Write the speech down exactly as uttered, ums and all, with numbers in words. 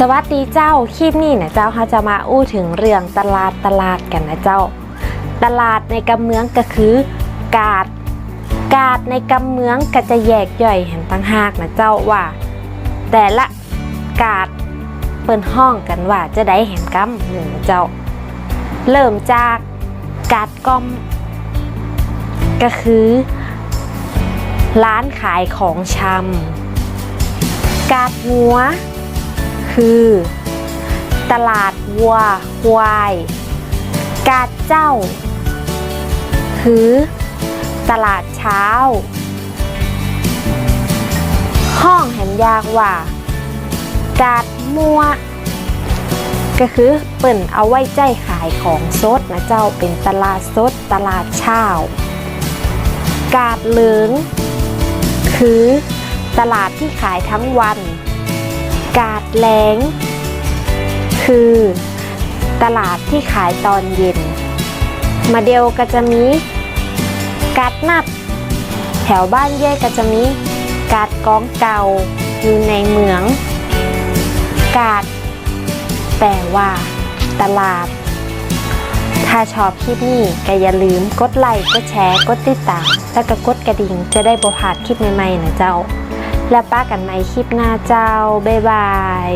สวัสดีเจ้า คลิปนี้นะเจ้า เฮาจะมาอู้เถิงเรื่องตลาด ตลาดกั๋นนะเจ้า ตลาดในกำเมืองก็คือ กาด กาดในกำเมืองก็จะแยกย่อยแหมต่างหากนะเจ้า ว่าแต่ละกาดเปิ้นฮ้องกั๋นว่าจาใดแหมกำนึ่งนะเจ้า เริ่มจาก กาดก้อม ก็คือ ร้านขายของชำ กาดหัว คือ ตลาดวัวควาย กาดเจ๊า คือ ตลาดเช้า ฮ้องแหมยากว่า กาดมั่ว ก็คือเปิ้นเอาไว้ใจ๊ขายของสดนะเจ้า เป๋นตลาดสด ตลาดเช้า กาดเหลิง คือตลาดตี้ขายตึงวัน กาดแหลง คือตลาดตี้ขายต๋อนเย็น มาเดียวก็จะมี กาดนัด แถวบ้านเย้ยก็จะมี กาดก๋องเก่า อยู่ในเมือง กาด แป๋ว่า ตลาด ถ้าชอบคลิปนี้ก็อย่าลืมกดไลก์ กดแชร์ กดติดตาม แล้วก็กดกระดิ่ง จะได้บ่พลาดคลิปใหม่ๆ นะเจ้า แล้วปะกั๋นใหม่คลิปหน้าเจ้า บ๊ายบาย